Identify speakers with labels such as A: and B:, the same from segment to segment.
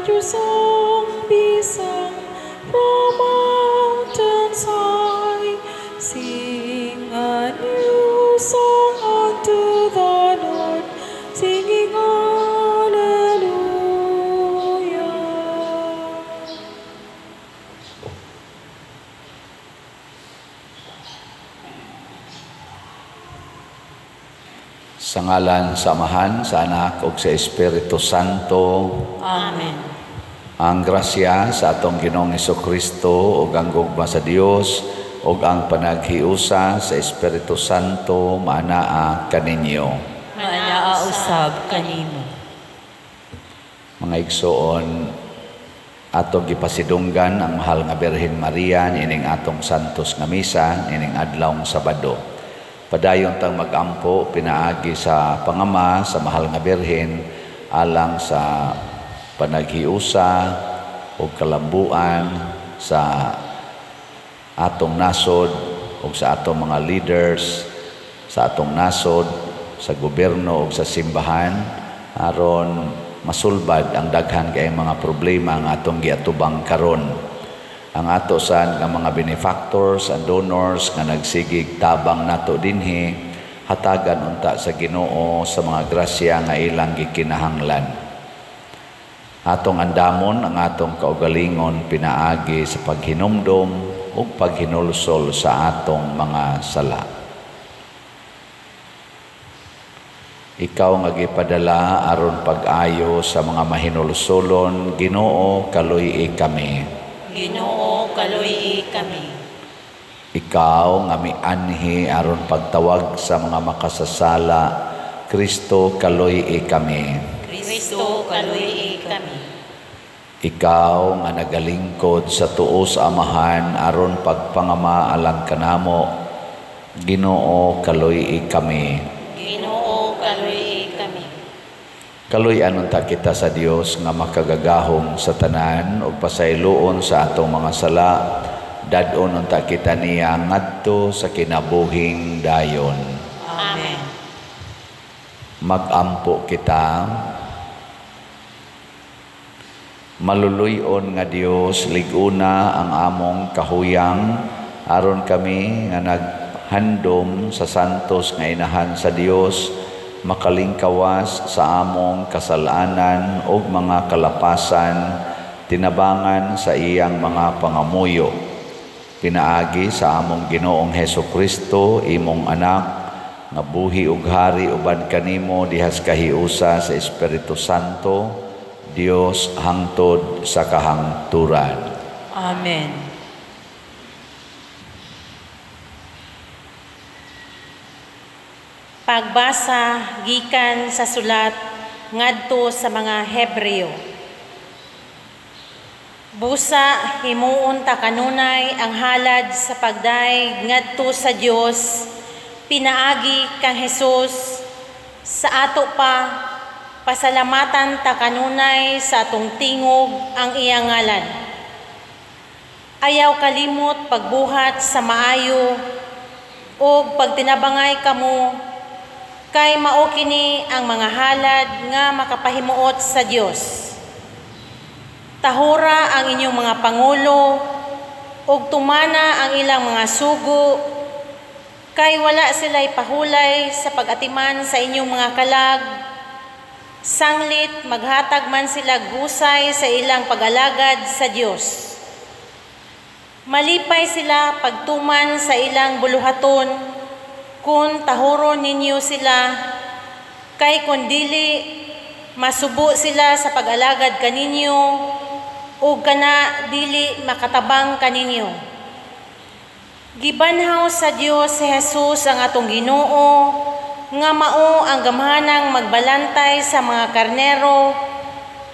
A: Let your song be sung from mountains high. Sing a new song unto the Lord, singing Alleluia.
B: Sa ngalan sa Amahan, sa Anak ug sa Espiritu Santo.
C: Amen.
B: Ang grasya sa atong Ginoong Hesukristo ug ang gugma sa Dios ug ang panaghiusa sa Espiritu Santo maanaa kaninyo.
C: Maanaa usab kanimo.
B: Mga igsoon, atong gipasidunggan ang mahal nga Birhen Maria ining atong santos nga misa ining adlawng Sabado. Padayon tang magampo pinaagi sa pangama sa mahal nga Birhen alang sa panaghiusa ug kalambuan sa atong nasod ug sa atong mga leaders sa atong nasod, sa gobyerno ug sa simbahan aron masulbad ang daghan kay mga problema nga atong giatubang karon. Ang ato sad nga mga benefactors and donors nga nagsigig tabang nato dinhi, hatagan unta sa Ginoo sa mga grasya nga ilang gikinahanglan. Atong andamon ang atong kaugalingon pinaagi sa paghinumdom ug paghinulsol sa atong mga sala. Ikaw nga gipadala aron pag-ayo sa mga mahinulsolon, Ginoo, kaluy-i kami.
C: Ginoo, kaluy-i kami.
B: Ikaw nga mianhi aron pagtawag sa mga makasasala, Kristo, kaluy-i kami.
C: Kristo, kaluy-i kami.
B: Ikaw nga nagalingkod sa tuo sa Amahan aron pagpangama alang kanamo, Ginoo, kaluy-i kami.
C: Ginoo, kaluy-i kami.
B: Kaluy-an unta kita sa Dios nga makagagahom sa tanan ug pasayloon sa atong mga sala, dad-on unta kita niya ngadto sa kinabuhing dayon.
C: Amen.
B: Magampo kita. Maluluy-on nga Dios, lig-una ang among kahuyang aron kami nga naghandom sa santos nga inahan sa Dios makalingkawas sa among kasalanan ug mga kalapasan tinabangan sa iyang mga pangamuyo. Pinaagi sa among Ginoong Hesukristo, imong anak, nga buhi ug hari uban kanimo dihas kahiusa sa Espiritu Santo, Dios hangtod sa kahangturan.
C: Amen. Pagbasa gikan sa sulat ngadto sa mga Hebreo. Busa himuon ta kanunay ang halad sa pagdayeg ngadto sa Dios pinaagi kang Hesus. Sa ato pa pasalamatan ta kanunay sa atong tingog ang iyang ngalan. Ayaw kalimot pagbuhat sa maayo ug pagtinabangay kamo, kay mao kini ang mga halad nga makapahimuot sa Dios. Tahura ang inyong mga pangulo ug tumana ang ilang mga sugo, kay wala sila'y pahulay sa pag-atiman sa inyong mga kalag. Sanglit maghatag man sila husay sa ilang pag-alagad sa Dios. Malipay sila pagtuman sa ilang buluhaton kung tahuron ninyo sila, kay kun dili masubo sila sa pag-alagad kaninyo ug kana dili makatabang kaninyo. Gibanhaw sa Dios si Jesus ang atong Ginoo, nga mao ang gamhanang magbalantay sa mga karnero,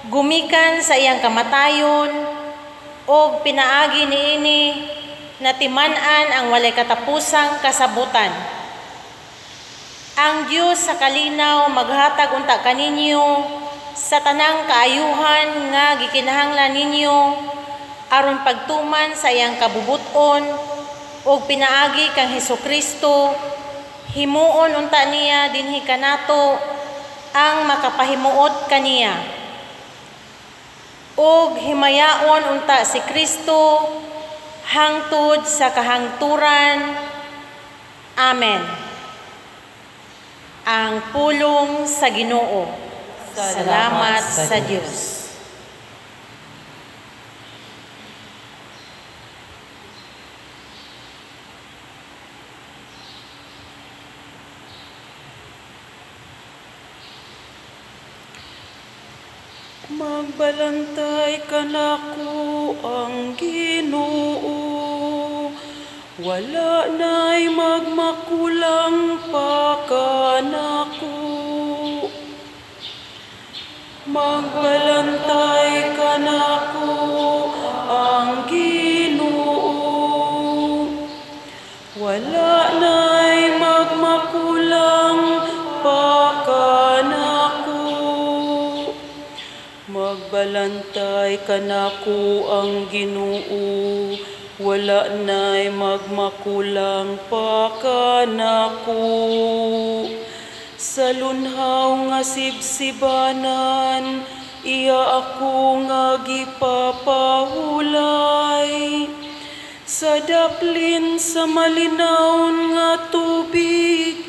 C: gumikan sa iyang kamatayon, ug pinaagi niini natiman-an ang walay katapusang kasabutan. Ang Dios sa kalinaw maghatag unta kaninyo sa tanang kaayuhan nga gikinahanglan ninyo aron pagtuman sa iyang kabubut-on ug pinaagi kang Hesukristo. Himuon unta niya dinhi kanato ang makapahimuot kaniya. Ug himayaon unta si Kristo hangtod sa kahangturan. Amen. Ang pulong sa Ginoo. Salamat sa Dios.
A: Magbalantay kanako ang Ginoo, wala na'y magmakulang pa kanako. Magbalantay kanako ang Ginoo, wala na'y magmakulang pa kanako. Magbalantay kanako ang Ginoo, wala na'y magmakulang pa kanako. Sa lunhaw nga sibsibanan, iya ako nga gipapahulay. Sa daplin sa malinawon nga tubig,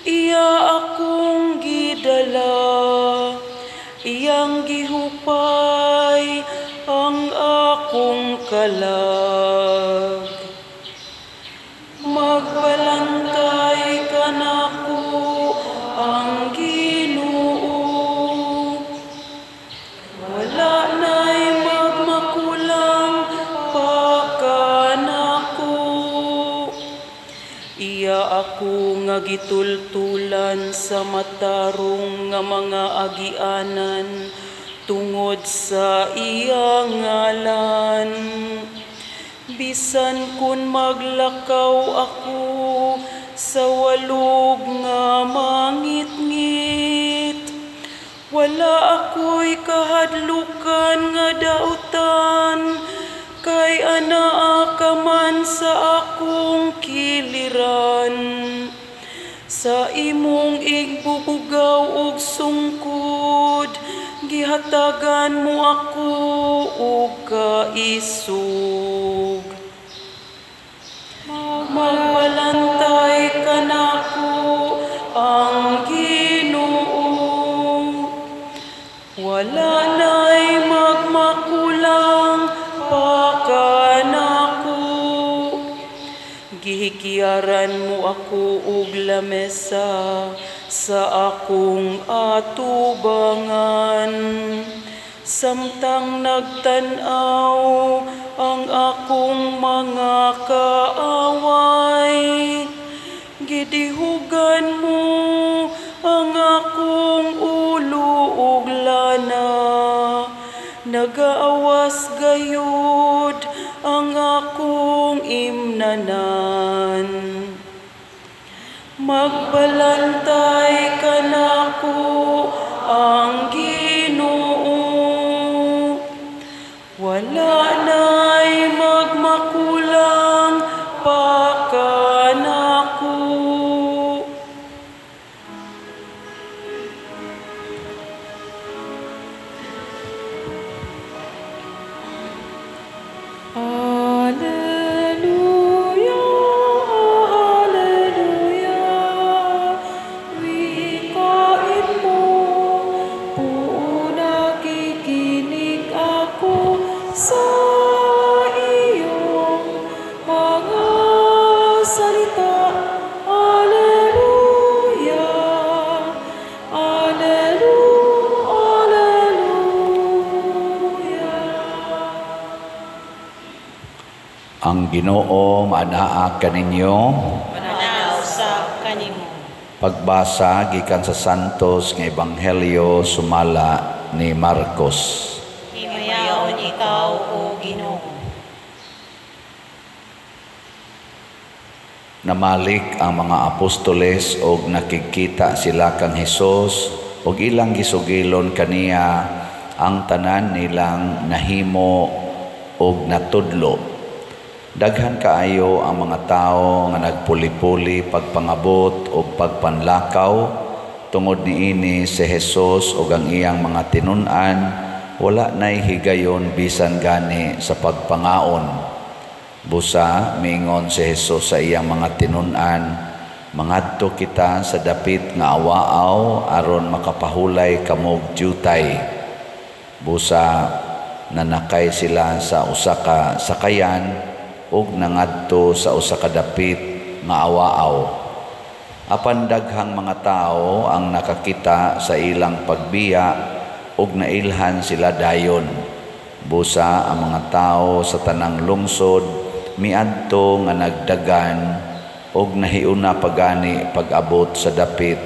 A: iya akong gidala. Iyang gihupay ang akong kalag. Magbalantay kanako ang Ginoo, wala na'y magmakulang pa kanako. Iya ako nga gitultulan sa matarong nga mga agianan tungod sa iyang ngalan. Bisan kun maglakaw ako sa walog nga mangitngit, wala ako'y kahadlukan nga dautan, kay anaa ka man sa akong kiliran. Sa imong igbubugaw og sungkod, gihatagan mo ako og kaisog. Magbalantay kanako ang Ginoo, wala na'y magmakulang pa kanako. Gihikiyaran mo ako og lamesa sa akong atubangan, samtang nagtan-aw ang akong mga kaaway. Gidihugan mo ang akong ulo ug lana, nagaawas gayud ang akong imnanan. Magbalantay kanako ang Ginoo, wala na'y magmakulang pa kanako. Alleluia, alleluia, wikain mo, buo nakikinig ako sa iyong mga salita. Alleluia, alleluia, alleluia.
B: Ang Ginoo maanaa kaninyo.
C: Manaa usab kanimo.
B: Pagbasa gikan sa Santos nga Ebanghelyo sumala ni Marcos.
C: Himayaon ikaw, o Ginoo.
B: Namalik ang mga apostoles og nakikita sila kang Hesus og ilang gisugilon kaniya ang tanan nilang nahimo og natudlo. Daghan kaayo ang mga tawo nga nagpuli-puli pagpangabot og pagpanlakaw tungod niini si Hesus ug ang iyang mga tinun-an wala nay higayon bisan gani sa pagpangaon. Busa miingon si Jesus sa iyang mga tinun-an, mangadto kita sa dapit nga awaaw aron makapahulay kamog jutay. Busa nanakay sila sa usa ka sakayan ug nangadto sa usa ka dapit nga awaaw. Apan daghang mga tawo ang nakakita sa ilang pagbiya ug nailhan sila dayon. Busa ang mga tawo sa tanang lungsod miadto nga nagdagan og nahiuna pagani pag-abot sa dapit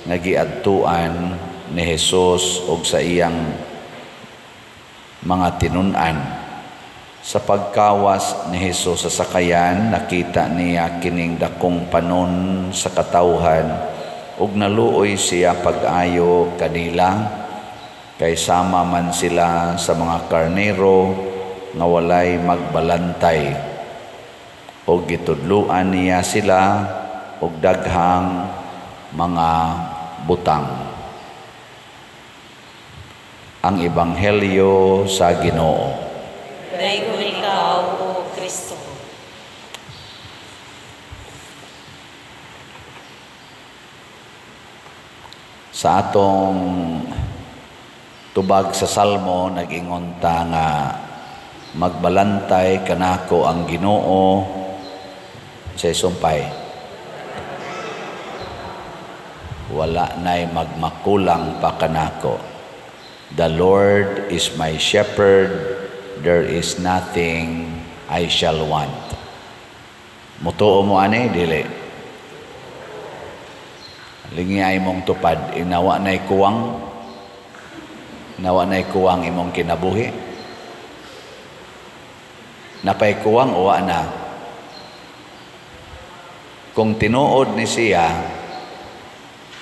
B: nga giadtuan ni Jesus og sa iyang mga tinun-an. Sa pagkawas ni Jesus sa sakayan, nakita niya kining dakong panon sa katawhan ug naluoy siya pag-ayo kanila, kay sama man sila sa mga karnero nga walay magbalantay. Og gitudluan niya sila og daghang mga butang. Ang Ebanghelyo sa Ginoo.
C: Daygon ikaw, O Kristo.
B: Sa atong tubag sa Salmo, nag-ingon ta nga magbalantay kanako ang Ginoo sa sumpay. Wala na'y magmakulang pa kanako. The Lord is my shepherd, there is nothing I shall want. Mutuo mo ani, dili. Lingi ay mong tupad, inawa na'y kuwang, inawa na'y kuwang imong kinabuhi. Napay kuwang uwa na. Kung tinuod ni siya,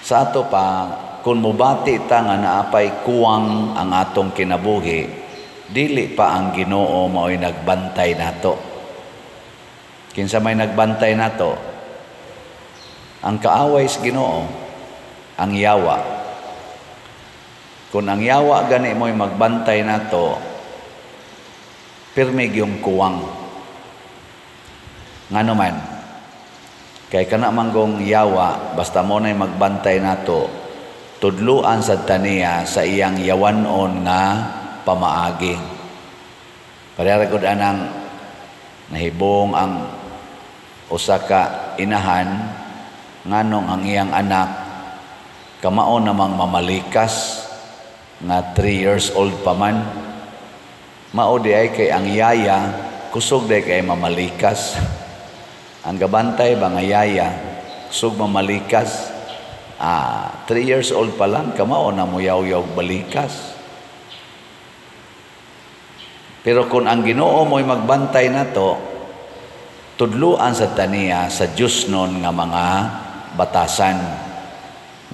B: sa ato pa, kung mubati ta nga naapay kuwang ang atong kinabuhi, dili pa ang Ginoo mao'y nagbantay nato. Kinsa may nagbantay nato? Ang kaaway sa Ginoo, ang yawa. Kung ang yawa gani mo'y magbantay nato, pirmi gyung kuwang. Ngano man? Kay kana manggong yawa, basta mo na'y magbantay nato, tudluan sad taniya sa iyang yawanon nga pamaagi. Pareha gud anang nahibong ang usa ka inahan nganong ang iyang anak kamao namang mamalikas nga 3 years old pa man. Mao di ay kay ang yaya kusog di kay mamalikas. Ang gabantay ba nga yaya kusog mamalikas. 3 years old pa lang kamao na muyaw-yaw balikas. Pero kung ang Ginoo mo'y magbantay nato, tudluan sa taniya sa Diyos nun nga mga batasan.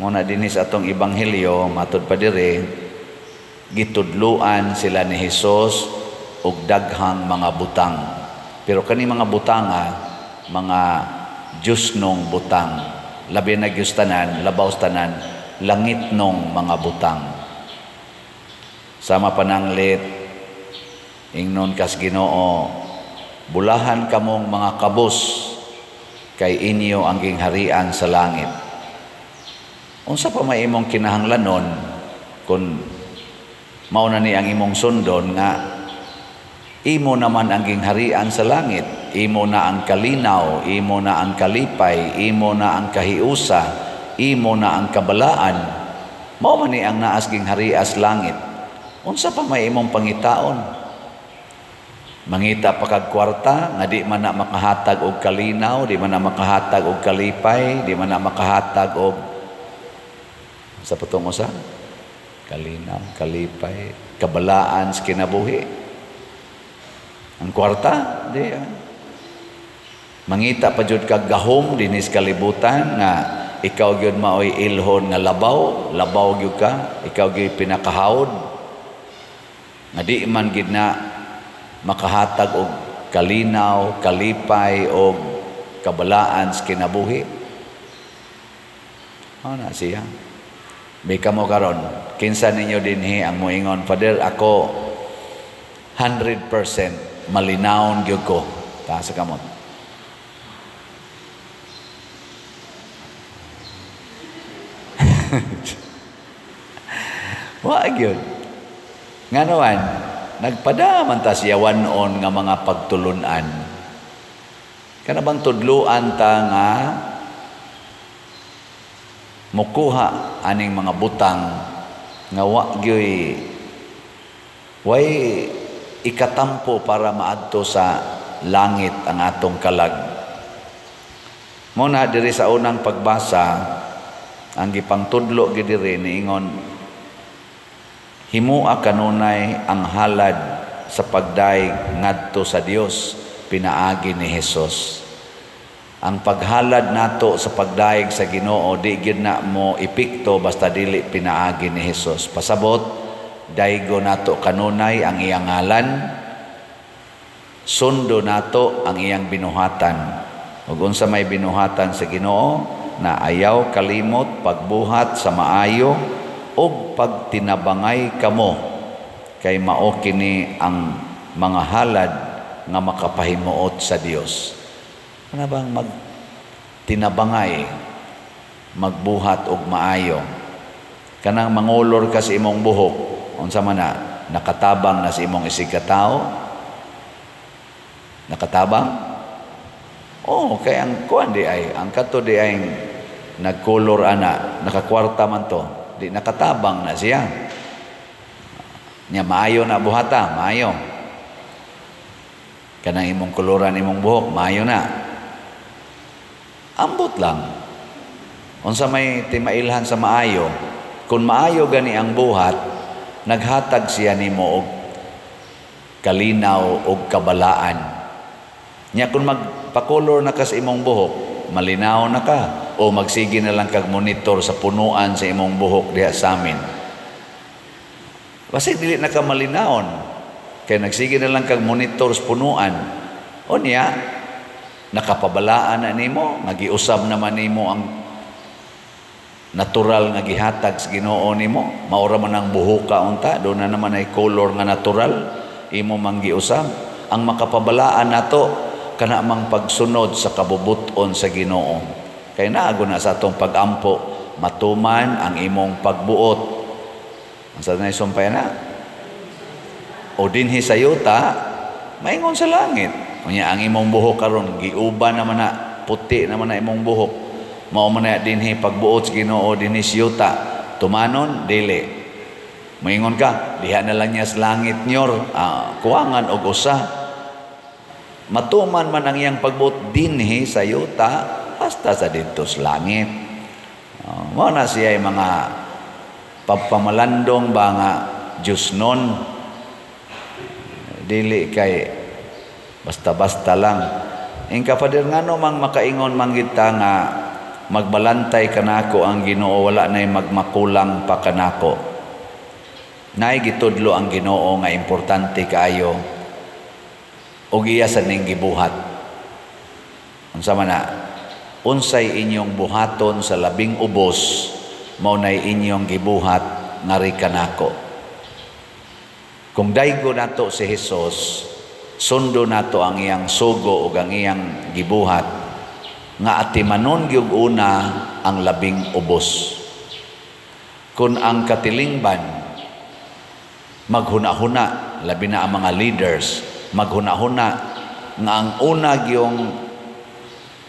B: Muna dinhi sa atong ebanghelyo, matud pa dire, gitudluan sila ni Hesus og daghang mga butang. Pero kani mga butanga, mga Diyos nung butang, labi na Diyos tanan, labaw tanan, langit nung mga butang. Sama pananglit, ingnon kas Ginoo, bulahan kamong mga kabus, kay inyo ang gingharian sa langit. Unsa pa may imong kinahanglanon kung mao na ni ang imong sundon nga imo naman ang gingharian sa langit, imo na ang kalinaw, imo na ang kalipay, imo na ang kahiusa, imo na ang kabalaan. Mao man ni ang naas gingharias langit. Unsa pa may imong pangitaon? Mangita pa kag kwarta nga di man na makahatag og kalinaw, di man na makahatag og kalipay, di man na makahatag og sa patong usa kalinaw, kalipay, kabalaan sa kinabuhi. Ang kwarta, di. Mangita pa jud kag gahom dinhi sa kalibutan nga ikaw gyud maoy ilhon nga labaw, labaw gyud ka, ikaw gyud pinakahawd. Nga di man gid na makahatag og kalinaw, kalipay og kabalaan sa kinabuhi. Ana siya. Bika mo karon, kinsa ninyo dinhi ang moingon, "Father, ako 100% malinawon gyud ko"? Taas sa kamot. Wa gyud. Ngano man, nagpadaman ta siya wanon nga mga pagtulunan. Kana bang tudluan ta nga mukuha aning mga butang nga wa gyoy way ikatampo para maadto sa langit ang atong kalag. Muna diri sa unang pagbasa, ang gipangtudlo gid diri niingon, himua kanunay ang halad sa pagdayeg ngadto sa Dios pinaagi ni Hesus. Ang paghalad nato sa pagdayeg sa Ginoo di gyud na mo epekto basta dili pinaagi ni Hesus. Pasabot, daygo nato kanunay ang iyang ngalan, sundo nato ang iyang binuhatan. Ug unsa may binuhatan sa Ginoo na ayaw kalimot pagbuhat sa maayo ug pagtinabangay kamo, kay mao kini ang mga halad nga makapahimuot sa Dios. Ano bang magtinabangay, magbuhat og maayo? Kanang mangulor ka sa imong buhok, unsa man na, nakatabang na sa imong isigkatawo? Nakatabang? Oh, kay ang kuan di ay, ang kato di ay nagkulor ana, nakakwarta man to, di nakatabang na siya. Nya maayo na buhata, maayo. Kanang imong kuluran imong buhok, maayo na. Ambot lang. Unsa may timailhan sa maayo, kung maayo gani ang buhat, naghatag siya nimo og kalinaw og kabalaan. Nya kung magpakulor na ka sa imong buhok, malinaw na ka, o magsige na lang kag monitor sa punuan sa imong buhok diha sa amin. Basta dili na ka malinawon, kay nagsige na lang kag monitor sa punuan. O niya, nakapabalaan na nimo, nagiusab naman nimo ang natural nga gihatag sa Ginoo nimo. Maura man ang buhoka unta, doon na naman ay color nga natural imo mang giusab. Ang makapabalaan nato kana mang pagsunod sa kabubuton sa Ginoo. Kay naago na sa atong pagampo, matuman ang imong pagbuot. Ang sa na sumpay na. O dinhi sa yuta, maingon sa langit. Unya ang imong buhok karon giuban naman na, puti naman na imong buhok. Mao man na dinhi pagbuot sa Ginoo dinhi sa yuta. Tumanon dili. Maingon ka, diha na lang niya sa langit nyor, kuwangan og usa. Matuman man ang iyang pagbuot dinhi sa yuta hasta sa didto sa langit. Mao na siya ay mga pagpamalandong ba nga Diyos nun. Dili kay basta-basta lang. Ingka Father, ngano mang makaingon man kita nga magbalantay kanako ang Ginoo, wala na'y magmakulang pa kanako. Naay gitudlo ang Ginoo nga importante kaayo og iya sa ning gibuhat. Unsa man na? Unsay inyong buhaton sa labing ubos, mao nay inyong gibuhat ngari kanako. Kung daygo nato si Hesus, sundo nato ang iyang sugo ug ang iyang gibuhat, nga atimanon gyud una ang labing ubos. Kung ang katilingban maghuna-huna, labi na ang mga leaders, maghuna-huna nga ang una gyung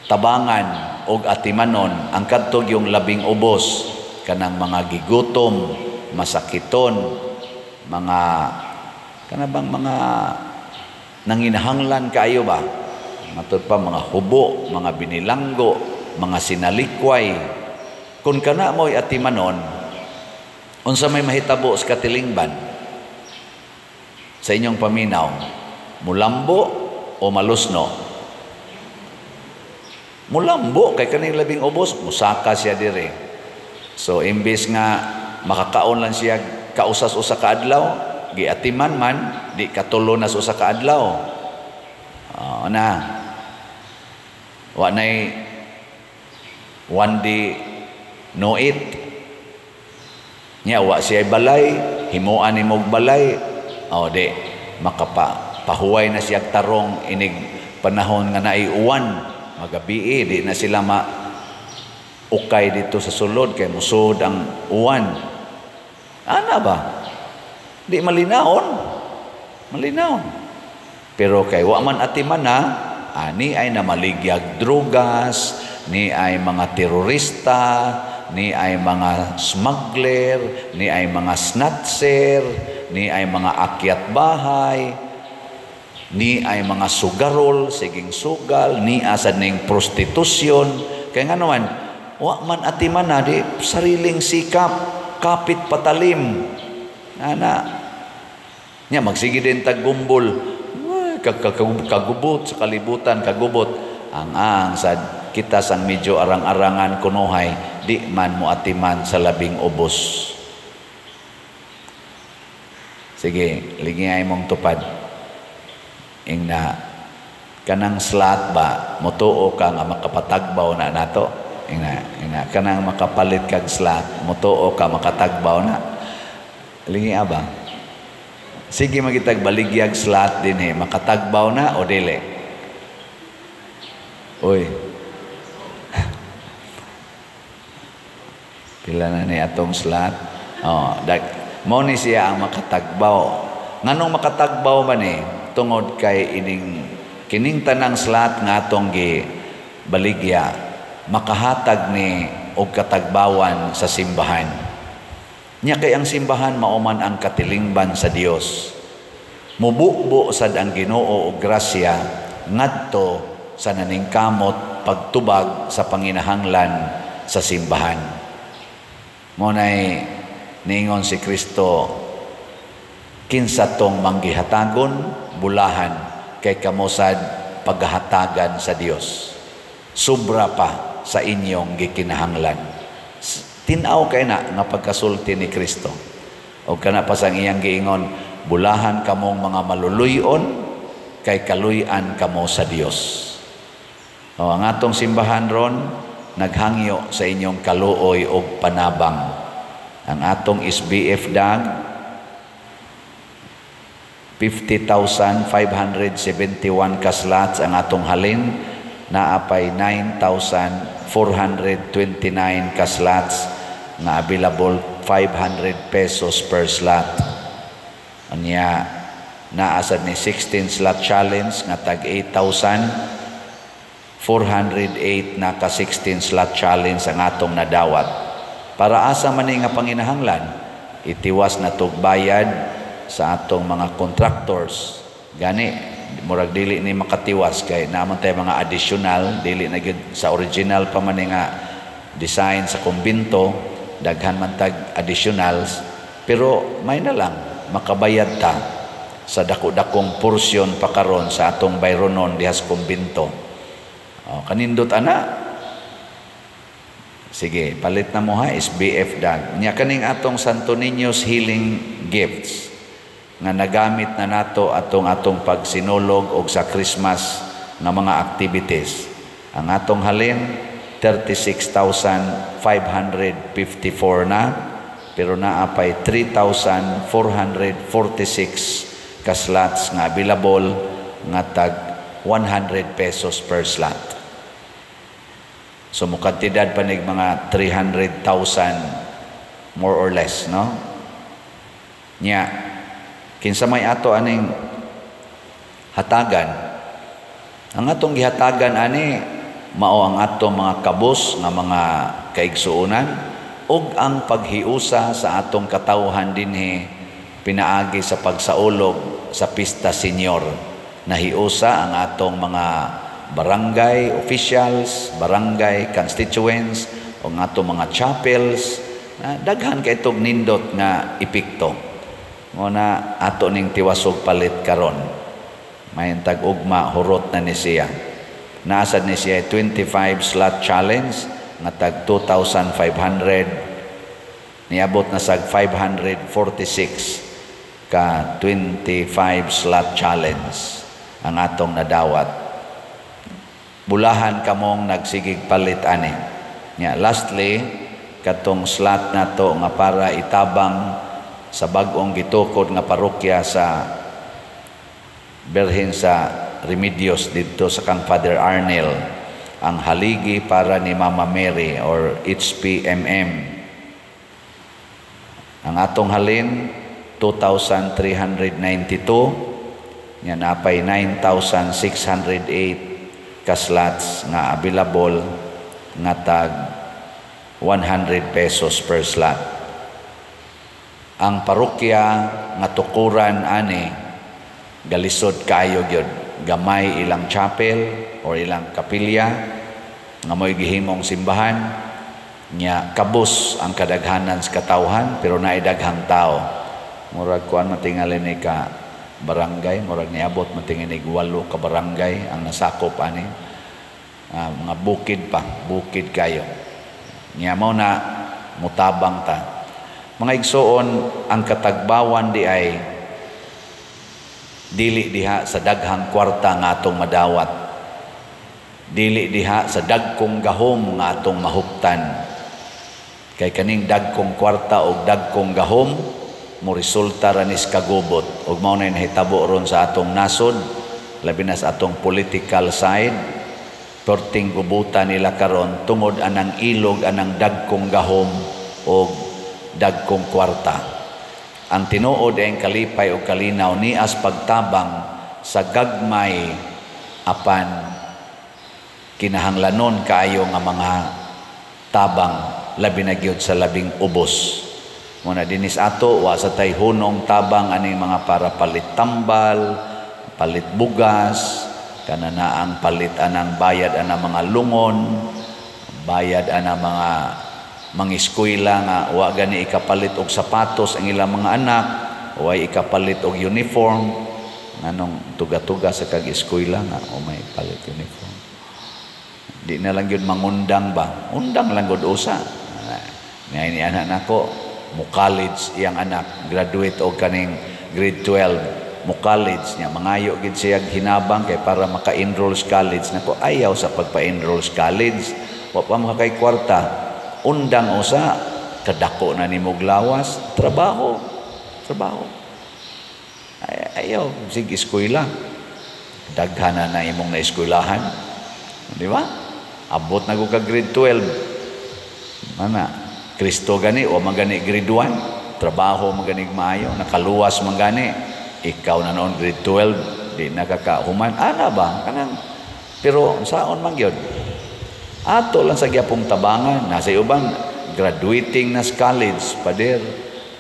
B: tabangan og atimanon ang kadto gyung labing ubos, kanang mga gigutom, masakiton, mga kanabang mga nanginahanglan kaayo ba, matud pa mga hubo, mga binilanggo, mga sinalikway. Kung kana mo'y atimanon, unsa may mahitabo sa katilingban sa inyong paminaw? Mulambo o malusno? Mulambo kay kaning labing ubos, musaka siya dire. So imbes nga makakaon lang siya kausas usa ka adlaw, giatiman man, di katulo na sa usa ka adlaw. Na. Wa nay one day no eat. Nya wa siya balay, himuan nimog balay, o di makapa pahuway na siya tarong inig panahon nga naiuwan, magabii di na sila ma ukay dito sa sulod kay musod ang uwan. Ana ba? Di malinaon. Malinaon. Pero kay wa man atiman na, ani ay namaligyag drugas, ni ay mga terorista, ni ay mga smuggler, ni ay mga snatcher, ni ay mga akyat bahay, ni ay mga sugarol, siging sugal, ni asad ning prostitusyon. Kaya nga naman, wa man atiman na, di sariling sikap, kapit patalim. Ana, nya magsige din taggumbol, kagubot sa kalibutan, kagubot. Ang sad kita sang medyo arang-arangan kunuhay, di man mo atiman sa labing ubos. Sige, lingay mong tupad. Ingna kanang slot ba motuo ka nga makapatagbaw na nato? Ingna, ingna kanang makapalit kag slot, motuo ka makatagbaw na? Lingi ba? Sige, magitag baligyag slot dinhi, makatagbaw na o dili? Uy. Pila na ni atong slot? Oh, mao ni siya ang makatagbaw. Nganong makatagbaw man ni? Tungod kay ining kining tanang slot nga atong gi baligya makahatag ni og katagbawan sa simbahan. Nya kay ang simbahan mao man ang katilingban sa Dios. Mububo sad ang Ginoo og grasya ngadto sa naningkamot pagtubag sa panginahanglan sa simbahan. Mo nay niingon si Kristo, kinsa tong manggihatagon bulahan kay kamosad paghahatagan sa Dios. Sobra pa sa inyong gikinahanglan. Tin-aw kay na nga pagkasulti ni Kristo. O kana pa sang iyang giingon, bulahan kamong mga maluluyon kay kaluy-an kamo sa Dios. O ang atong simbahan ron naghangyo sa inyong kaluoy og panabang. Ang atong SBF dag 50,571 ka slots ang atong halin, naapay 9,429 ka slots nga available 500 pesos per slot. Anya naasad ni 16 slot challenge nga tag 8,408 na ka 16 slot challenge ang atong nadawat. Para asa man ni nga panginahanglan, itiwas na tog bayad sa atong mga contractors. Gani murag dili ni makatiwas kay naman tay mga additional, dili na gyud sa original pa man nga design sa kumbinto, daghan man tag additionals, pero may na lang makabayad ta sa dako-dakong porsyon pa karon sa atong bayronon diha sa kumbinto. O, kanindot ana. Sige, palit na mo ha, SBF dag. Nya kaning atong Santo Niño's Healing Gifts nga nagamit na nato atong atong pagsinulog og sa Christmas nga mga activities. Ang atong halin 36,554 na, pero naa pay 3,446 ka slots nga available nga tag 100 pesos per slot. So mukantidad pa nig mga 300,000 more or less, no? Nya kinsa may ato aning hatagan? Ang atong gihatagan ani mao ang atong mga kabus nga mga kaigsuonan ug ang paghiusa sa atong katawhan dinhi pinaagi sa pagsaulog sa Pista Senior. Nahiusa ang atong mga barangay officials, barangay constituents, o ang atong mga chapels. Daghan kay itog nindot nga epekto. Muna ato ning tiwasog palit karon. May tag-ugma hurot na ni siya. Naasad ni siya 25 slot challenge nga tag 2,500, niabot na sag 546 ka 25 slot challenge ang atong nadawat. Bulahan kamong nagsigig palit ani. Nya lastly, Katong slot nato nga para itabang sa bag-ong gitukod nga parokya sa Birhen sa Remedios didto sa kang Father Arnel, ang haligi para ni Mama Mary or HPMM. Ang atong halin 2,392 nya napay 9,608 ka slots nga available nga tag 100 pesos per slot. Ang parokya nga tukuran ani galisod kaayo gyud, gamay ilang chapel or ilang kapilya nga mo'y gihimong simbahan nya kabus ang kadaghanan sa katawhan, pero naay daghang tao. Murag kuan matingali ni ka barangay, murag niabot matingali 8 ka barangay ang nasakop ani. Mga bukid pa, bukid kayo. Nya mao na mutabang ta. Mga igsoon, ang katagbawan di ay dili diha sa daghang kwarta nga atong madawat. Dili diha sa dagkong gahom nga atong mahuptan. Kay kaning dagkong kwarta og dagkong gahom mo resulta ra nis kagubot, ug mao na nahitabo ron sa atong nasod, labi na sa atong political side. Perting gubutan nila karon tungod anang ilog anang dagkong gahom og dagkong kwarta. Ang tinuod ay ang kalipay o kalinaw nias pagtabang sa gagmay apan kinahanglanon kaayo nga mga tabang, labi na gyud sa labing ubos. Muna dinis ato wa sa tay hunong tabang aning mga para palit tambal, palit bugas, kana na ang palit anang bayad anang mga lungon, bayad anang mga mangiskwela nga wa gani ikapalit og sapatos ang ilang mga anak, way ikapalit og uniform. Nganong tuga-tuga sa kag eskwela nga o may palit uniform. Di na lang gyud mangundang ba? Undang lang gud usa. Ngay ni anak nako mo college iyang anak, graduate og kaning grade 12, mo college niya, mangayo gid siya hinabang kay para maka-enroll sa college nako. Ayaw sa pagpa-enroll sa college, wa pa makakay kwarta. Undang usa, kadako na nimog lawas, trabaho, trabaho. Ay, ayaw sig eskwela. Daghan na na imong naeskwelahan. Di ba? Abot na ko ka grade 12. Mana, Kristo gani o magani grade 1, trabaho magani maayo, nakaluwas man gani. Ikaw na noon grade 12, di nakakahuman. Ana ba? Kanang pero saon man gyud? Ato lang sa gyapong tabangan, nasa uban graduating na sa college, pader.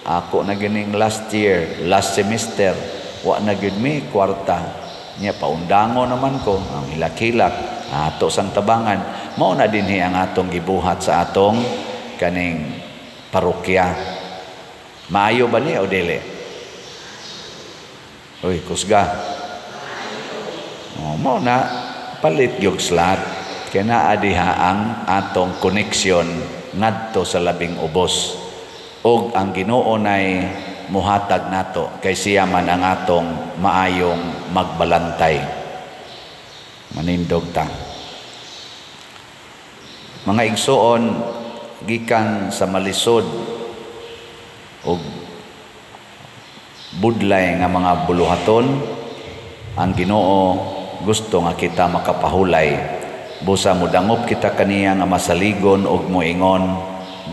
B: Ako na gining last year, last semester, wa na gyud mi kwarta. Nya paundango naman ko, ang hilak-hilak ato sang tabangan. Mao na dinhi ang atong gibuhat sa atong kaning parokya. Maayo ba ni o dili? Uy, kusga. Oh, mao na palit gyud slot. Kay naa diha ang atong connection ngadto sa labing ubos. Og ang Ginoo nay muhatag nato kay siya man ang atong maayong magbalantay. Manindog ta. Mga igsoon, gikan sa malisod og budlay nga mga buluhaton, ang Ginoo gusto nga kita makapahulay. Busa modangop kita kaniya nga masaligon og moingon,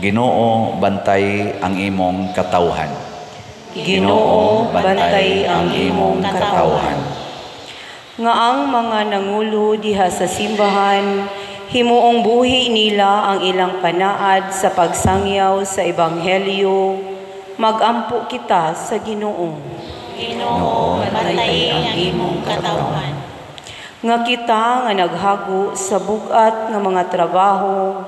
B: Ginoo, bantay ang imong katawhan.
A: Ginoo, bantay ang imong katawhan.
D: Nga ang mga nangulo diha sa simbahan, himuong buhi nila ang ilang panaad sa pagsangyaw sa ebanghelyo, magampo kita sa Ginoo.
C: Ginoo, bantay ang imong katawhan.
D: Nga kita nga naghago sa bug-at nga mga trabaho,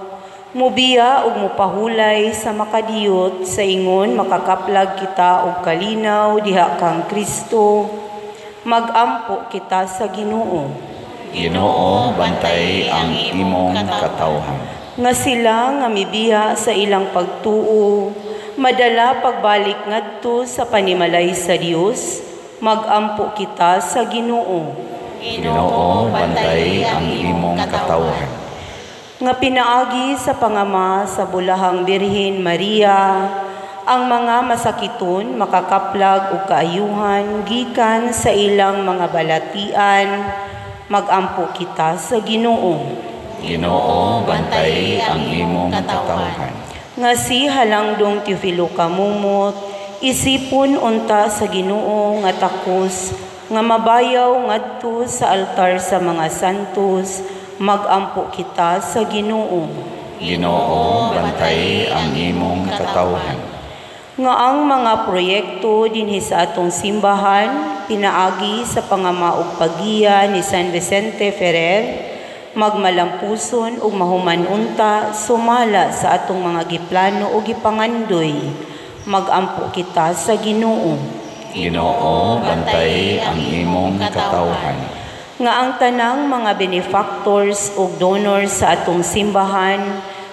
D: mubiya ug mupahulay sa makadiyot sa ingon makakaplag kita og kalinaw diha kang Kristo, magampo kita sa Ginoo.
B: Ginoo, bantay ang imong katawhan.
D: Nga sila nga mibiya sa ilang pagtuo, madala pagbalik ngadto sa panimalay sa Dios, magampo kita sa Ginoo.
B: Ginoo, bantay ang imong katawhan.
D: Nga pinaagi sa pangama sa Bulahang Birhen Maria, ang mga masakiton makakaplag og kaayuhan gikan sa ilang mga balatian, magampo kita sa Ginoo.
B: Ginoo, bantay ang imong katawhan.
D: Nga si Halangdong Teofilo Camomot, isipon unta sa Ginoo nga takos nga mabayaw ngadto sa altar sa mga santos, magampo kita sa Ginoo.
B: Ginoo, bantay ang imong katawhan.
D: Nga ang mga proyekto dinhi sa atong simbahan pinaagi sa pangama ug paggiya ni San Vicente Ferrer, magmalampuson ug mahuman unta sumala sa atong mga giplano o gipangandoy, magampo kita sa Ginoo.
B: Ginoo, bantay ang imong katawhan.
D: Nga ang tanang mga benefactors ug donors sa atong simbahan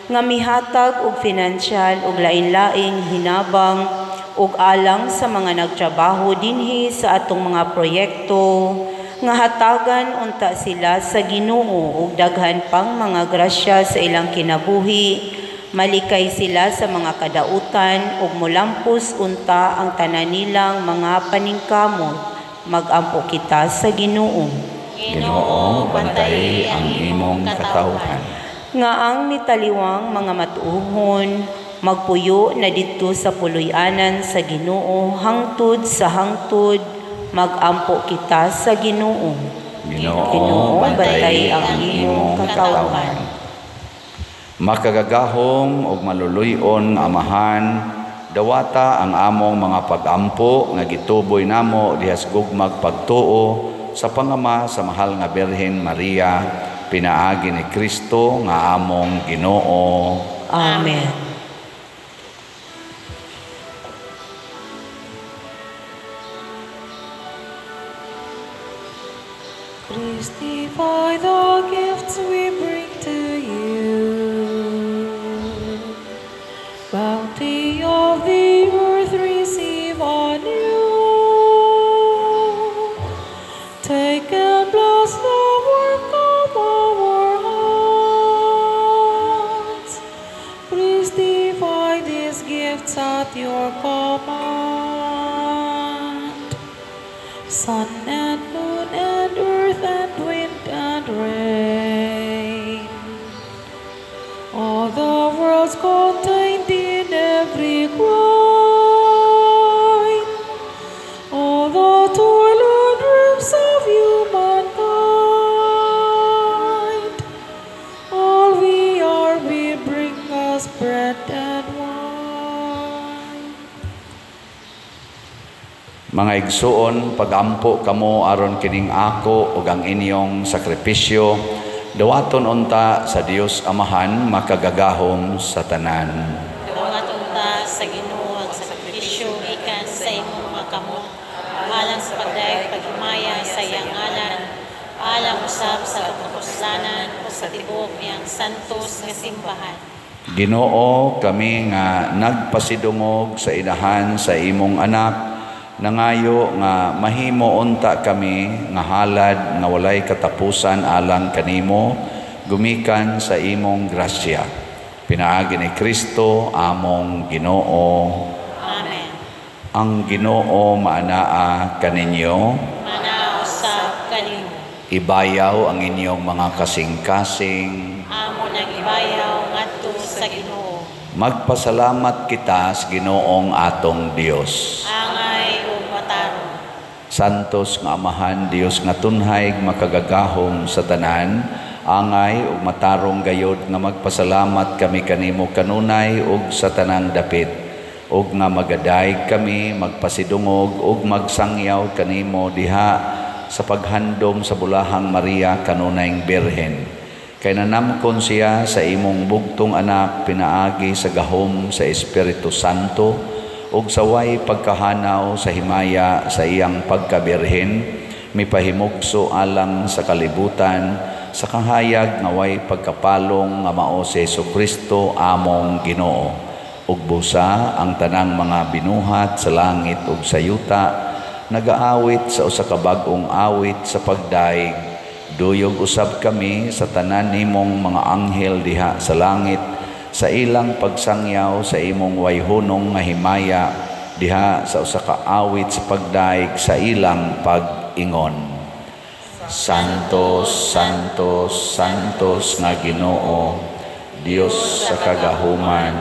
D: nga mihatag og financial ug lain-laing hinabang ug alang sa mga nagtrabaho dinhi sa atong mga proyekto, nga hatagan unta sila sa Ginoo ug daghan pang mga grasya sa ilang kinabuhi, malikay sila sa mga kadautan ug molampos unta ang tanan nilang mga paningkamot, magampo kita sa Ginoo.
B: Ginoo, bantay ang imong katawhan.
D: Nga ang mitaliwang mga matuohon magpuyo na didto sa puloy-anan sa Ginoo hangtod sa hangtod, magampo kita sa Ginoo.
B: Ginoo, bantay ang imong katawhan. Makagagahom ug maluluy-on nga Amahan, dawata ang among mga pagampo nga gituboy namo diha sa gugmag pagtuo sa pangama sa mahal nga Birhen Maria, pinaagi ni Kristo nga among Ginoo.
D: Amen.
E: Christify the gifts we bring to you, bounty of the earth receive anew. Take and bless the work of our hands. Christify these gifts at your command. Sun and moon and earth and wind and rain, all the worlds contained in every clime, all the toil and dreams of humankind, all we are we bring us bread and wine.
B: Mga igsuon, pagampo kamo aron kining ako ug ang inyong sakripisyo, dawaton unta sa Dios Amahan makagagahom sa tanan.
C: Dawaton unta sa Ginoo ang sakripisyo gikan sa imong mga kamot, alang sa pagdayeg paghimaya sa iyang ngalan, alang usab sa kapuslanan o sa tibuok niyang santos nga simbahan.
B: Ginoo, kami nga nagpasidungog sa inahan sa imong anak, nangayo nga mahimo unta kami nga halad nga walay katapusan alang kanimo, gumikan sa imong grasya. Pinaagi ni Kristo among Ginoo.
C: Amen.
B: Ang Ginoo maanaa kaninyo,
C: maanaa usab kanimo.
B: Ibayaw ang inyong mga kasing-kasing.
C: Amo nang ibayaw ngadto sa Ginoo.
B: Magpasalamat kita sa Ginoong atong Dios.
C: Angay ug matarong.
B: Santos nga Amahan, Dios nga tunhay makagagahom sa tanan, angay ug matarong gayod nga magpasalamat kami kanimo kanunay ug sa tanang dapit, ug nga magadayeg kami magpasidungog ug magsangyaw kanimo diha sa paghandom sa Bulahang Maria kanunayng Birhen. Kay nanamkon siya sa imong bugtong anak pinaagi sa gahom sa Espiritu Santo ug saway pagkahanaw sa himaya sa iyang pagkabirhen, mipahimugso alang sa kalibutan sa kahayag nga way pagkapalong nga mao si Hesukristo among Ginoo. Ug busa ang tanang mga binuhat sa langit ug sa yuta nagaawit sa usa ka bag-ong awit sa pagdaig Duyog usab kami sa tanan nimong mga anghel diha sa langit sa ilang pagsangyaw sa imong wayhunong nga himaya diha sa usa ka awit sa pagdaig sa ilang pag-ingon. Santos, Santos, Santos nga Ginoo, Dios sa kagahuman,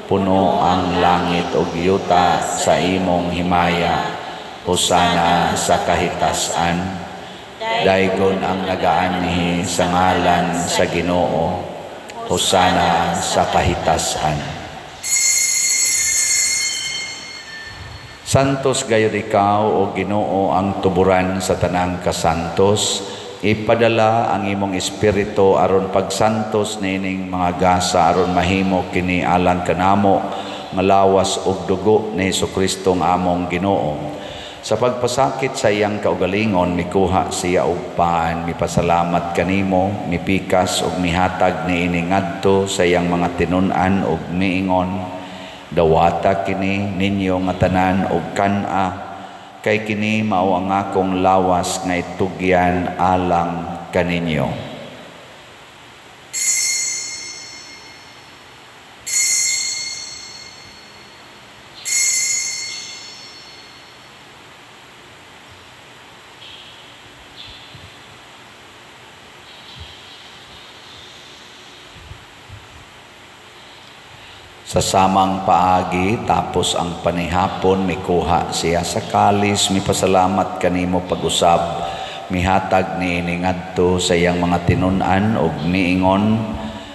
B: puno ang langit ug yuta sa imong himaya. Hosana sa kahitasan. Daygon ang nagaanhi sa ngalan sa Ginoo. Hosana sa kahitasan. Santos gayud ikaw, o Ginoo, ang tuburan sa tanang kasantos. Ipadala ang imong espiritu aron pagsantos niining mga gasa aron mahimo kini alang kanamo nga lawas ug dugo ni Hesukristo nga among Ginoo. Sa pagpasakit sa iyang kaugalingon, mikuha siya og pan, mipasalamat kanimo, mipikas ug mihatag niini ngadto sa iyang mga tinun-an ug miingon, dawata kini ninyo nga tanan og kan-a, kay kini mao ang akong lawas nga itugyan alang kaninyo. Sa samang paagi, tapos ang panihapon, mikuha siya sa kalis, mipasalamat kanimo pag-usab, mihatag niini ngadto sa iyang mga tinun-an ug miingon,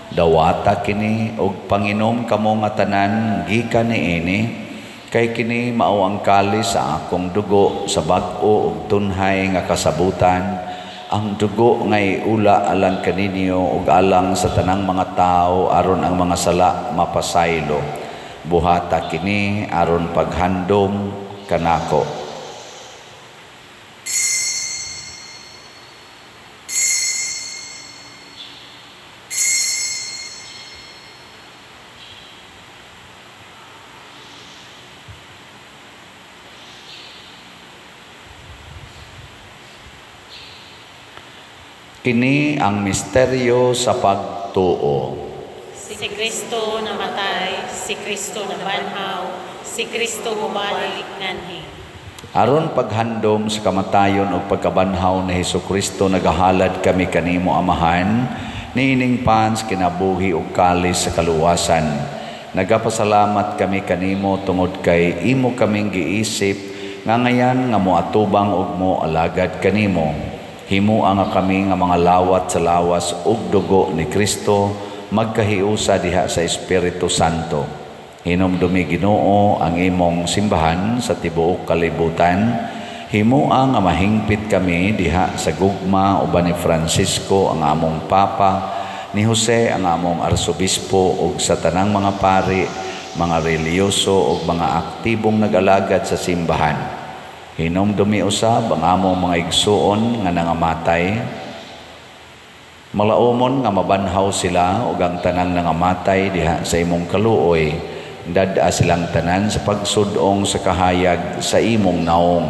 B: dawata kini ug panginom kamo nga tanan gikan niini, kay kini mao ang kalis sa akong dugo sa bag-o ug tunhay nga kasabutan, ang dugo ngay ula alang kaninyo ug alang sa tanang mga tao aron ang mga sala mapasaylo. Buhata kini aron paghandom kanako. Kini ang misteryo sa pagtuo.
C: Si Kristo namatay, si Kristo nabanhaw, si Kristo mubalik nganhi.
B: Aron paghandom sa kamatayon ug pagkabanhaw ni Hesukristo, nagahalad kami kanimo Amahan, niining pans kinabuhi ug kalis sa kaluwasan. Nagapasalamat kami kanimo tungod kay imo kaming giisip nga ngayan nga moatubang ug moalagad kanimo. Himua nga kami nga mga lawat sa lawas ug dugo ni Kristo magkahiusa diha sa Espiritu Santo. Hinumdumi Ginoo ang imong simbahan sa tibuok kalibutan. Himua nga mahingpit kami diha sa gugma uban ni Francisco ang among Papa, ni Jose ang among Arsobispo ug sa tanang mga pari, mga relihiyoso ug mga aktibong nag-alagad sa simbahan. Hinumdumi usab ang among mga igsuon nga nangamatay. Malaumon nga mabanhaw sila ug ang tanang nangamatay diha sa imong kaluoy. Dad-a silang tanan sa pagsudong sa kahayag sa imong naong.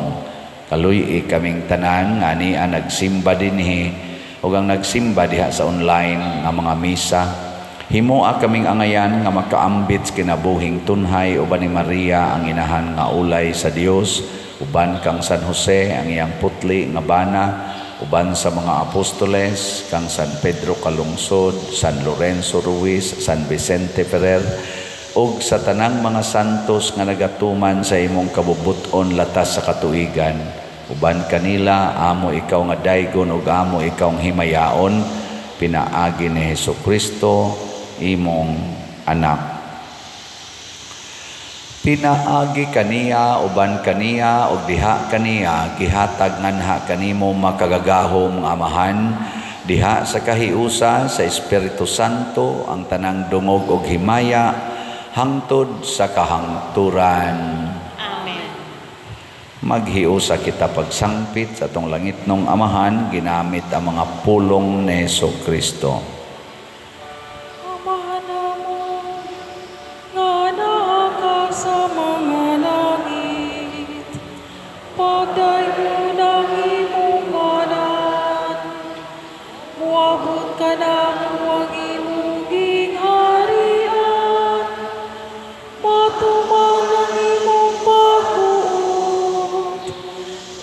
B: Kaluy-i kaming tanan nga ania nagsimba dinhi ug ang nagsimba diha sa online nga mga misa. Himoa kaming angayan nga makaambit sa kinabuhing tunhay uban ni Maria ang inahan nga ulay sa Dios, uban kang San Jose ang iyang putli nga bana, uban sa mga apostoles kang San Pedro Calungsod, San Lorenzo Ruiz, San Vicente Ferrer, ug sa tanang mga santos nga nagatuman sa imong kabubut-on latas sa katuigan. Uban kanila amo ikaw nga daygon ug amo ikaw nga himayaon, pinaagi ni Hesukristo imong anak. Pinaagi kaniya, uban kaniya, ug diha kaniya, gihatag nganha kanimo makagagahom nga Amahan, diha sa kahiusa sa Espiritu Santo ang tanang dungog ug himaya hangtod sa kahangturan.
C: Amen.
B: Maghiusa kita pagsangpit sa atong langitnong Amahan ginamit ang mga pulong ni Hesukristo.
E: Sa mga langit, pagdaygon ang imong ngalan, Moabot kanamo ang imong gingharian. Matuman ang imong pagbuot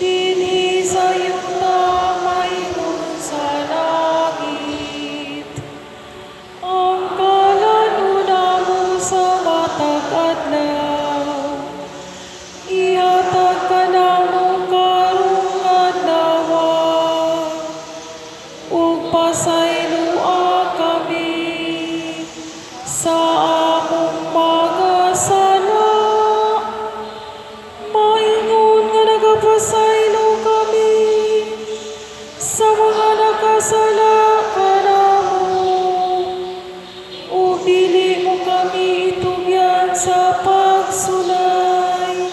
E: dinhi sa yuta maingon sa langit. Ang kalan-on namo sa matag adlaw, ihatag kanamo karong adlawa, ug pasayloa kami sa among mga sala, maingon nga nagapasaylo kami sa mga nakasala kanamo, ug dili mo kami itugyan sa pagsulay,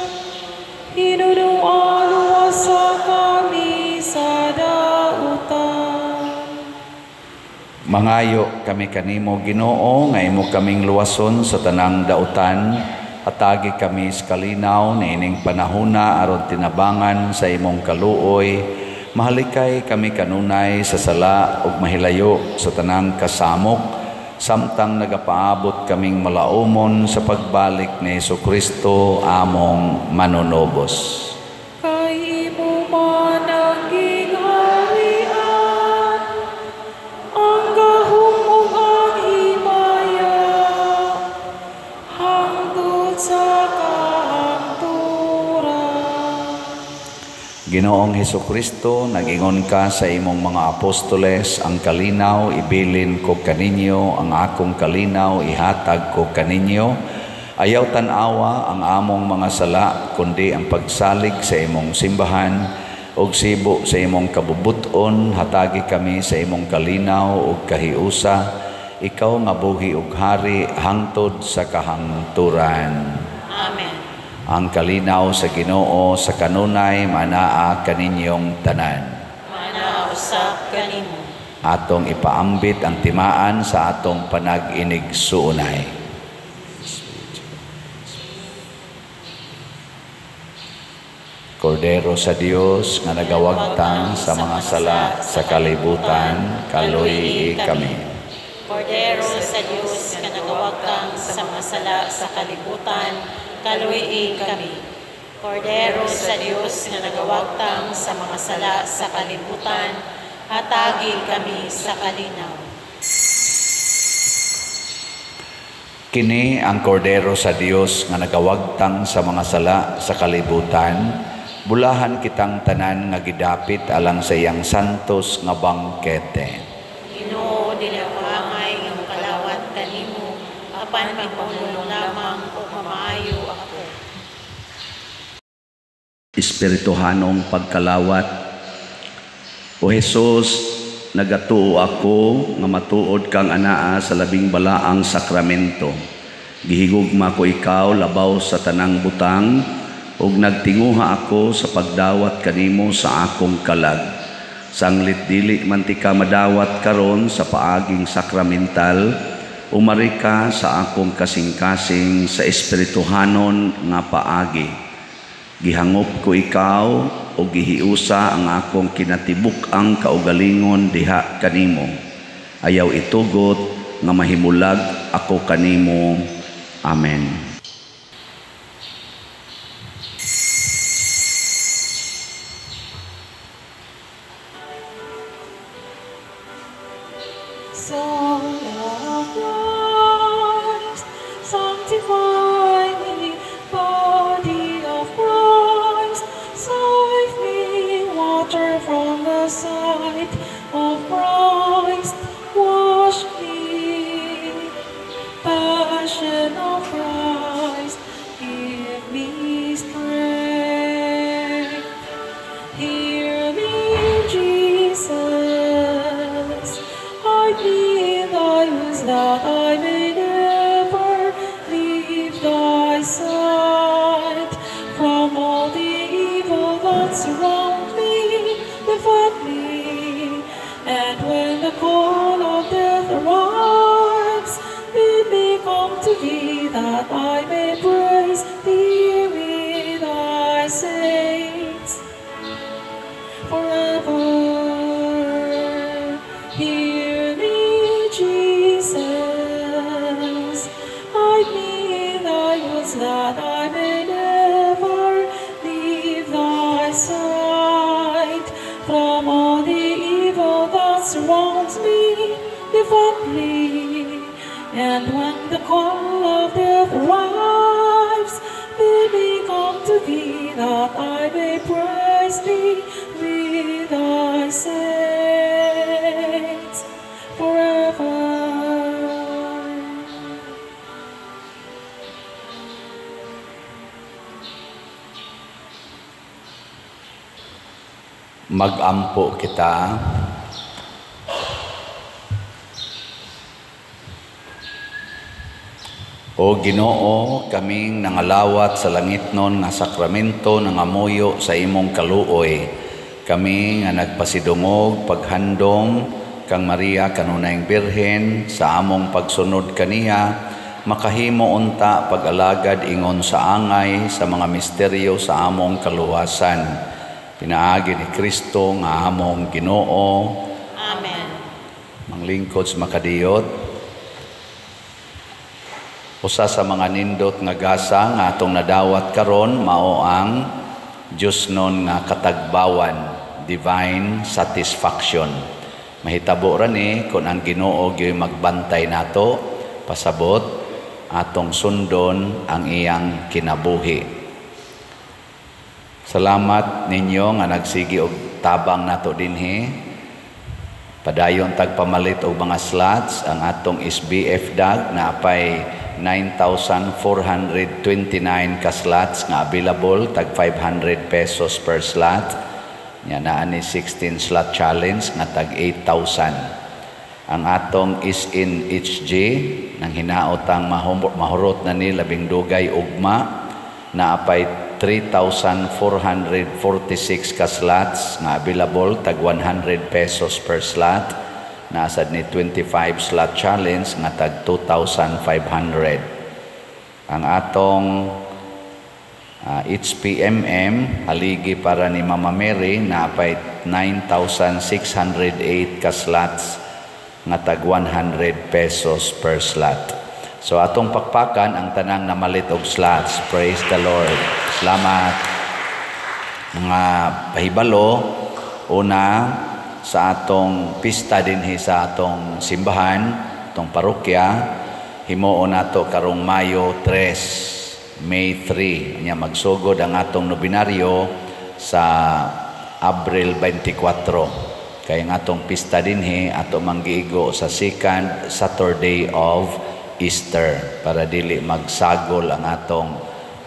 E: hinunoa luwasa kami sa dautan.
B: Mangayo kami kanimo, Ginoo, nga imo kaming luwason sa tanang dautan. Hatagi kami sa kalinaw niining panahuna aron tinabangan sa imong kaluoy. Mahalikay kami kanunay sa sala ug mahilayo sa tanang kasamok, samtang nagapaabot kaming malaumon sa pagbalik ni Hesukristo among manunobos.
E: Kay imo man ang gingharian, ang gahom ug ang himaya, hangtod sa kahangturan.
B: Ginoong Hesukristo, nag-ingon ka sa imong mga apostoles, ang kalinaw ibilin ko kaninyo, ang akong kalinaw ihatag ko kaninyo. Ayaw tan-awa ang among mga sala, kundi ang pagsalig sa imong simbahan ug sibo sa imong kabubut-on. Hatagi kami sa imong kalinaw ug kahiusa, ikaw nga buhi ug hari hangtod sa kahangturan.
C: Amen.
B: Ang kalinaw sa Ginoo sa kanunay manaa kaninyong tanan.
C: Manaa usab kanimo.
B: Atong ipaambit ang timaan sa atong panag-inigsuonay. Kordero sa Dios nga nagawagtang sa mga sala sa kalibutan, kaluy-i kami.
C: Kordero sa Dios nga nagawagtang sa mga sala sa kalibutan, kaluy-i kami. Kordero sa Dios nga nagawagtang sa mga sala sa kalibutan, hatagi kami sa kalinaw.
B: Kini ang Kordero sa Dios nga nagawagtang sa mga sala sa kalibutan, bulahan kitang tanan nga gidapit alang sa iyang santos nga bangkete.
C: Ginoo, dili ako angay nga mokalawat kanimo, apan magpahulong lamang ug mamaayo ako.
B: Espirituhanong pagkalawat. O Hesus, nagatuo ako nga matuod kang anaa sa labing balaang sakramento. Gihigugma ko ikaw labaw sa tanang butang, ug nagtinguha ako sa pagdawat kanimo sa akong kalag. Sanglit dili man ti ka madawat karon sa paaging sakramental, umari ka sa akong kasing-kasing sa espirituhanon nga paagi. Gihangop ko ikaw o gihiusa ang akong kinatibuk-ang kaugalingon diha kanimo. Ayaw itugot nga mahimulag ako kanimo. Amen.
E: Soul of Christ, sanctify me, body of Christ, save me, water from the side of Christ, wash me, passion of Christ, give me strength. Hear me, Jesus, hide me in thy wounds that I may never leave thy side. From all the evil that surround me, defend me. And when the call of death arrives, bid me come to thee that I may praise thee with thy saints forever. Hear me, surrounds me, defend me. And when the call of death arrives, bid me come to thee, that I may praise thee with thy saints forever.
B: Magampo kita. O Ginoo, kaming nangalawat sa langitnon nga sakramento nangamuyo sa imong kaluoy. Kami nga nagpasidungog paghandom kang Maria kanunayng Birhen sa among pagsunod kaniya, makahimo unta pag-alagad ingon sa angay sa mga misteryo sa among kaluwasan. Pinaagi ni Kristo nga among Ginoo.
C: Amen.
B: Manglingkod sa makadiyot, usa sa mga nindot nga gasa nga atong nadawat karon mao ang Diyosnon nga katagbawan, divine satisfaction. Mahitabo ra ni kun ang Ginoo gyoy magbantay nato, pasabot atong sundon ang iyang kinabuhi. Salamat ninyo nga nagsigi og tabang nato dinhi. Padayon tagpamalit og mga slots ang atong SBF DAG na apay 9,429 ka slots nga available, tag 500 pesos per slot. Nya naa ni 16 slot challenge nga tag 8,000. Ang atong SNHG nang hinaotang mahurot na ni labing dugay ugma na apay 3,446 ka slots nga available, tag 100 pesos per slot. Naasad ni 25 slot challenge nga tag 2,500. Ang atong HPMM haligi para ni Mama Mary na apay 9,608 ka slots nga tag 100 pesos per slot. So atong pakpakan ang tanang namalit og slots. Praise the Lord. Salamat. Mga pahibalo, una sa atong pista dinhi sa atong simbahan, atong parokya, himuon nato karong Mayo 3, May 3. Nya magsugod ang atong nobinaryo sa Abril 24. Kay ang atong pista dinhi ato manggiigo sa second Saturday of Easter para dili magsagol ang atong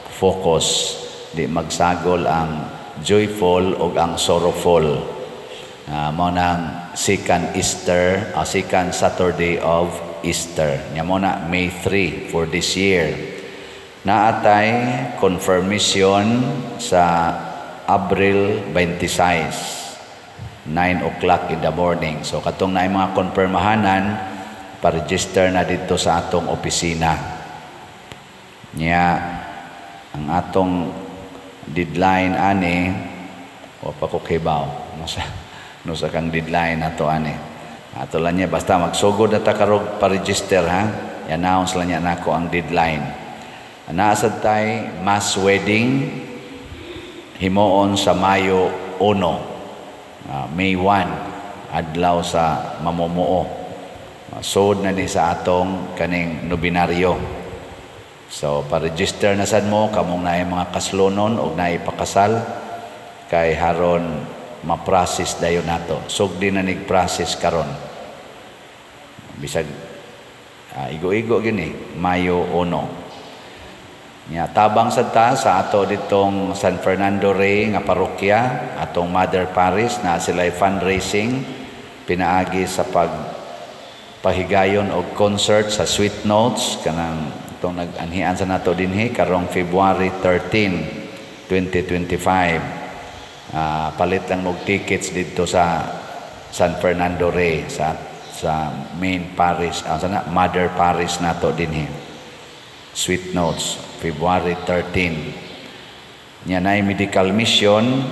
B: focus, di magsagol ang joyful o ang sorrowful. Mao nang second Easter, second Saturday of Easter. Nya mo na May 3 for this year. Naatay confirmation sa Abril 26, 9 o'clock in the morning. So katong naay mga konfirmahanan, pa-register na dito sa atong opisina. Nya ang atong deadline ani o pa ko kibaw. No sa kang deadline ato ani. Ato lang niya basta magsugod na ta karog pa-register ha. I-announce lang niya nako ang deadline. Naasad tay mass wedding himuon sa Mayo 1, May 1, adlaw sa mamumuo. Sod na ni sa atong kaning nobinaryo. So pa-register na sad mo kamong naay mga kaslonon og naay pakasal kay haron ma-process dayon nato. Sugdi na nig process karon. Bisag igo-igo gini Mayo 1. Nya tabang sad ta sa ato ditong San Fernando Rey nga parokya, atong Mother Parish na sila'y fundraising pinaagi sa pag pahigayon og concert sa Sweet Notes kanang itong nag-anhian sa nato dinhi karong February 13, 2025. Palit lang og tickets didto sa San Fernando Rey sa main parish, sana Mother Parish nato dinhi. Sweet Notes February 13. Nya nay medical mission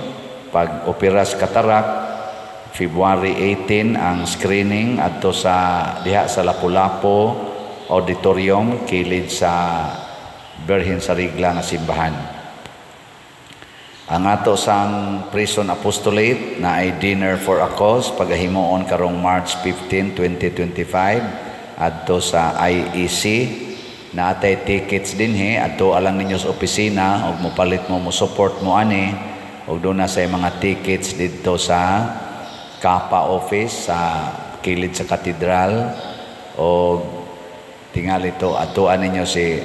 B: pag operas katarak February 18 ang screening adto sa diha sa Lapu-Lapu Auditorium kilid sa Birhen sa Rigla nga simbahan. Ang ato sang Prison Apostolate na ay Dinner for a Cause pagahimuon karong March 15, 2025 adto sa IEC. Naatay tickets dinhi, adto alang ninyo sa opisina og mopalit mo, mo support mo ani, og doon na sa mga tickets didto sa Kapa office sa kilid sa katedral. Og tingali to adtoan ninyo si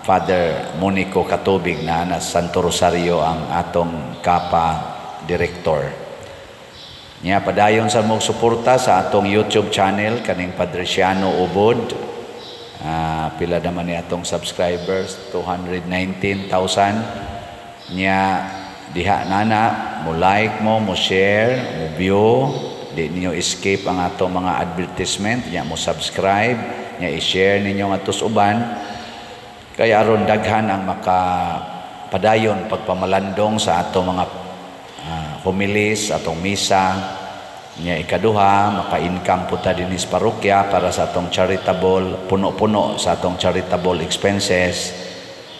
B: Father Monico Katubig na na Santo Rosario, ang atong Kapa director. Nya padayon sa mong suporta sa atong YouTube channel kaning Padriciano Ubod. Pila naman ni atong subscribers? 219,000. Nya diha nana mo like mo, mo share, mo view, di niyo escape ang atong mga advertisement. Nya mo subscribe, nya i-share ninyo ngadto sa uban kaya aron daghan ang makapadayon pagpamalandong sa atong mga homilies, atong misa. Nya ikaduha, maka-income po ta dinhi sa parokya para sa atong charitable, puno-puno sa atong charitable expenses.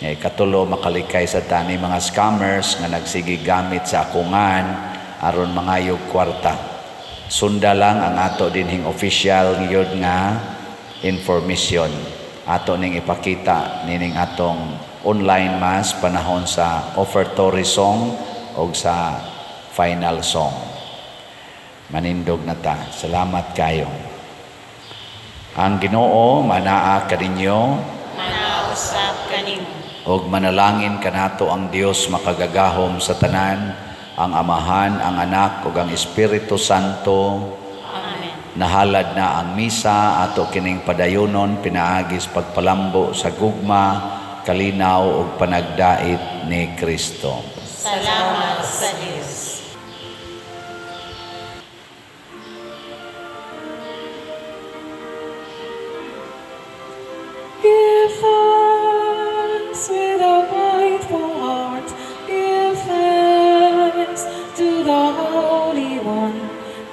B: Nya ikatulo, makalikay sa tani mga scammers nga nagsige gamit sa akungan aron mangayog kwarta. Sunda lang ang ato dinhing official gyud nga information. Ato ning ipakita nining atong online mass panahon sa offertory song o sa final song. Manindog na ta. Salamat kayo. Ang Ginoo manaa kaninyo.
C: Manaa usab kanimo.
B: Og manalangin kanato ang Dios makagagahom sa tanan, ang Amahan, ang Anak ug ang Espiritu Santo.
C: Amen.
B: Nahalad na ang misa, ato kining padayonon pinaagis pagpalambo sa gugma, kalinaw ug panagdait ni Kristo.
C: Salamat sa Dios.
E: Give thanks with a grateful heart. Give thanks to the Holy One.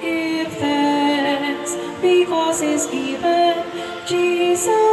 E: Give thanks because He's given Jesus